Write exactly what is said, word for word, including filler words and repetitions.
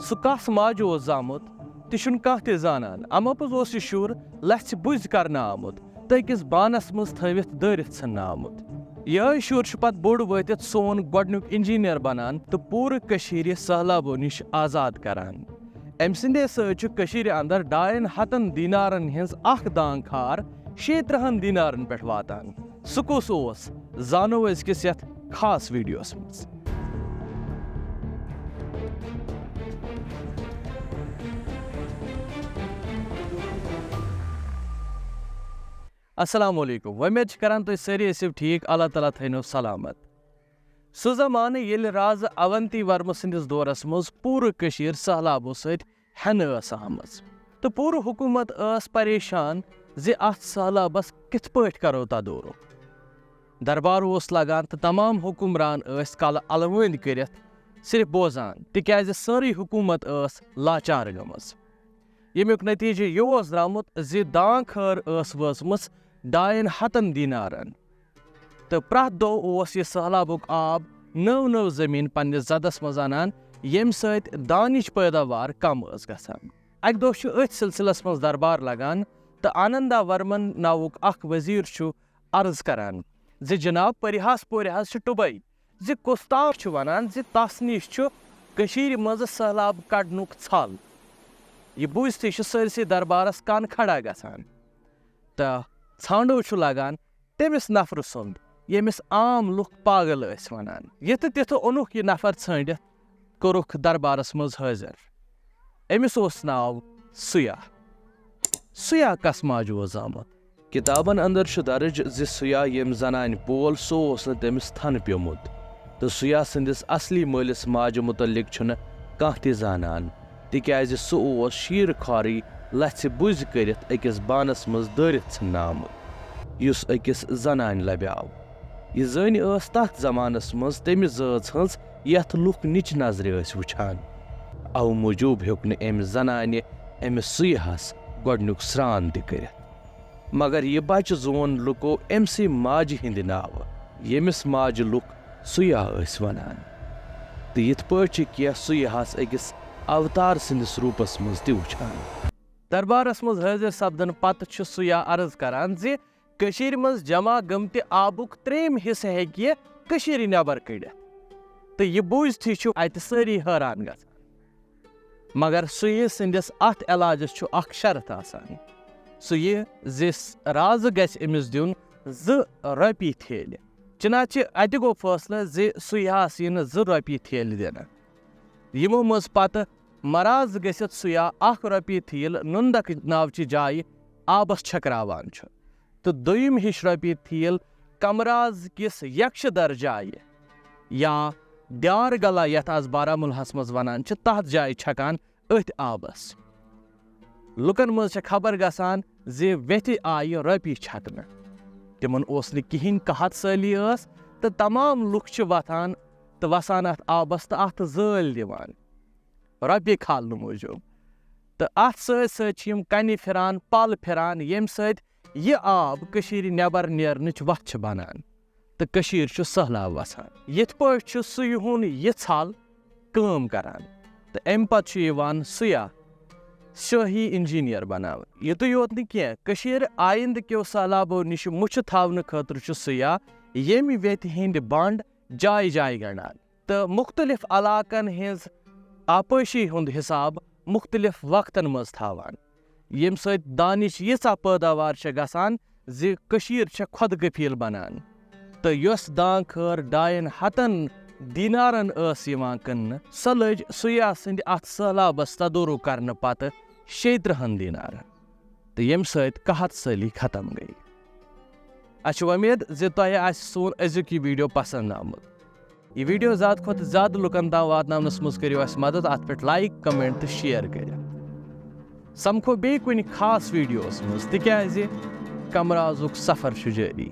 سُہ کس ماجہِ اوس زامُت، تہِ چھُنہٕ کانٛہہ تہِ زانان۔ اما پوٚز اوس یہِ شُر لژھِ بُزۍ کرنہٕ آمُت تہٕ أکِس بانس منٛز تھٲوِتھ دٲرِتھ ژھٕننہٕ آمُت۔ یِہوٚے شُر چھُ پتہٕ بوٚڑ وٲتِتھ سون گۄڈٕنیُک انجینئر بنان تہٕ پوٗرٕ کٔشیٖرِ سٔہلابو نِش آزاد کران۔ أمۍ سٕنٛدے سۭتۍ چھُ کٔشیٖرِ اندر ڈاین ہتن دینارن ہٕنٛز اکھ دانٛگ کھار شیٚیہِ ترٕٛہن دینارن پٮ۪ٹھ واتان۔ سُہ کُس اوس، زانو أزکِس یتھ خاص ویڈیوس منٛز۔ السلام علیکم، وۄمید چھِ کران تُہۍ سٲری ٲسِو ٹھیٖک، اللہ تعالیٰ تھٲینو سلامت۔ سُہ زمانہٕ ییٚلہِ رازٕ اونتی ورمہٕ سٕنٛدِس دورس منٛز پوٗرٕ کٔشیٖر سٔہلابو سۭتۍ ہٮ۪نہٕ ٲس آمٕژ تہٕ پوٗرٕ حکوٗمت ٲس پریشان زِ اتھ سٔہلابس کِتھ پٲٹھۍ کرو تدورُک۔ دربار اوس لگان تہٕ تمام حکمران ٲسۍ کلہٕ الوٲنۍ کٔرِتھ صرف بوزان، تِکیازِ سٲرٕے حکوٗمت ٲس لاچار گٔمٕژ۔ ییٚمیُک نتیجہٕ یہِ اوس درٛامُت زِ دانٛگ خٲر ٲس وٲژمٕژ ڈاین ہتن دینارن۔ تہٕ پرٛٮ۪تھ دۄہ اوس یہِ سٔہلابُک آب نٔو نٔو زٔمیٖن پننِس زدس منٛز انان، ییٚمہِ سۭتۍ دانٕچ پٲداوار کم ٲس گژھان۔ اکہِ دۄہ چھُ أتھۍ سلسلس منٛز دربار لگان تہٕ آنندا ورمن ناوُک اکھ وزیر چھُ عرض کران زِ جناب، پریہاس پورِ حظ چھُ ٹُبے زِ کُستام چھُ ونان زِ تس نِش چھُ کٔشیٖرِ منٛز سٔہلاب کڑنُک ژھل۔ یہِ بوٗزتھٕے چھُ سٲرسٕے دربارس کن کھڑا گژھان تہٕ ژھانٛڈو چھُ لگان تٔمِس نفرٕ سُنٛد، ییٚمِس عام لُکھ پاگل ٲسۍ ونان۔ یِتھٕ تِتھٕ اوٚنُکھ یہِ نفر ژھٲنٛڈِتھ، کوٚرُکھ دربارس منٛز حٲضِر۔ أمِس اوس ناو سُیا۔ سُیا کس ماجہِ اوس زامُت؟ کتابن اندر چھُ درج زِ سُیا ییٚمۍ زنانہِ پول، سُہ اوس نہٕ تٔمِس تھن پیومُت، تہٕ سُیا سٕنٛدِس اصلی مٲلِس ماجہِ مُتعلق چھُنہٕ کانٛہہ تہِ زانان، تِکیازِ سُہ اوس شیٖر خوارٕے لژھِ بُزۍ کٔرِتھ أکِس بانس منٛز دٲرِتھ ژھٕننہٕ آمُت، یُس أکِس زنانہِ لبیو۔ یہِ زٔنۍ ٲس تتھ زمانس منٛز تمہِ زٲژ ہٕنٛز یتھ لُکھ نِچہِ نظرِ ٲسۍ وُچھان۔ اوٕ موٗجوٗب ہیوٚک نہٕ أمۍ زنانہِ أمِس سُیہس گۄڈٕنیُک سرٛان تہِ کٔرِتھ۔ مگر یہِ بچہٕ زون لُکو أمۍ سٕے ماجہِ ہٕنٛدِ ناوٕ، ییٚمِس ماجہِ لُکھ سُیا ٲسۍ ونان۔ تہٕ یِتھ پٲٹھۍ چھِ کینٛہہ سُیہس أکِس اوتار سٕنٛدِس روٗپس منٛز تہِ وُچھان۔ دربارس منٛز حٲضِر سپدنہٕ پتہٕ چھُ سُیا عرض کران زِ کٔشیٖرِ منٛز جمع گٔمتہِ آبُک ترٛیٚیِم حصہٕ ہیٚکہِ یہِ کٔشیٖرِ نٮ۪بر کٔڑِتھ۔ تہٕ یہِ بوٗزتھٕے چھُ اتہِ سٲری حٲران گژھان۔ مگر سُیہِ سٕنٛدِس اتھ علاجس چھُ اکھ شرط آسان۔ سُہ یہِ زِ س-، رازٕ گژھِ أمِس دیُن زٕ رۄپیہِ تھیلہِ۔ چنانچہ اتہِ گوٚو فٲصلہٕ زِ سُیہس یِنہٕ زٕ رۄپیہِ تھیلہِ دِنہٕ۔ یِمو منٛز پتہٕ مراز گٔژھِتھ سُیا اکھ رۄپیہِ تھیل نُندک ناوچہِ جایہِ آبس چھکراوان چھُ تہٕ دوٚیِم ہِش رۄپیہِ تھیل کمراز کِس یکشدر جایہِ یا دیار گلا، یتھ از بارہمولہس منٛز ونان چھِ، تتھ جایہِ چھکان أتھۍ آبس۔ لُکن منٛز چھےٚ خبر گژھان زِ ویتھِ آیہِ رۄپیہِ چھکنہٕ۔ تِمن اوس نہٕ کِہینۍ، قحط سٲلی ٲس تہٕ تمام لُکھ چھِ وتھان تہٕ وسان اتھ آبس تہٕ اتھ زٲلۍ دِوان، رۄپیہِ کھالنہٕ موٗجوٗب۔ تہٕ اتھ سۭتۍ سۭتۍ چھِ یِم کنہِ پھران، پل پھران، ییٚمہِ سۭتۍ یہِ آب کٔشیٖرِ نٮ۪بر نیرنٕچ وتھ چھِ بنان تہٕ کٔشیٖر چھُ سٔہلاب وسان۔ یِتھ پٲٹھۍ چھُ سُہ یِہُنٛد یہِ ژھل کٲم کران تہٕ امہِ پتہٕ چھُ یِوان سُیا شٲہی انجینئر بناونہٕ۔ یِتُے یوت نہٕ کینٛہہ، کٔشیٖرِ آیندٕ کیو سٔہلابو نِش مُچھِ تھاونہٕ خٲطرٕ چھُ سُیا ییٚمہِ ویتہِ ہٕنٛدۍ بنٛڈ جایہِ جایہِ گنٛڈان تہٕ مُختٔلِف علاقن ہٕنٛز آبپٲشی ہُنٛد حساب مُختٔلِف وقتن منٛز تھاوان، ییٚمہِ سۭتۍ دانِچ ییٖژاہ پٲداوار چھےٚ گژھان زِ کٔشیٖر چھےٚ خۄد کفیٖل بنان۔ تہٕ یۄس دانٛگ خٲر ڈاین ہتن دینارن ٲس یِوان کٕننہٕ، سۄ لٔج سُیا سٕنٛدِ اتھ سٔہلابس تدورُک کرنہٕ پتہٕ شیٚیہِ ترٕٛہن دینارن، تہٕ ییٚمہِ سۭتۍ قحط سٲلی ختم گٔیہِ۔ اسہِ چھِ وۄمید زِ تۄہہِ آسہِ سون أزیُک یہِ ویڈیو پسند آمُت۔ یہِ ویڈیو زیادٕ کھۄتہٕ زیادٕ لُکن تام واتناونس منٛز کٔرِو اسہِ مدد، اتھ پٮ۪ٹھ لایک، کمنٹ تہٕ شیئر کٔرِتھ۔ سمکھو بیٚیہِ کُنہِ خاص ویڈیوس منٛز، تِکیازِ کمرازُک سفر چھُ جٲری۔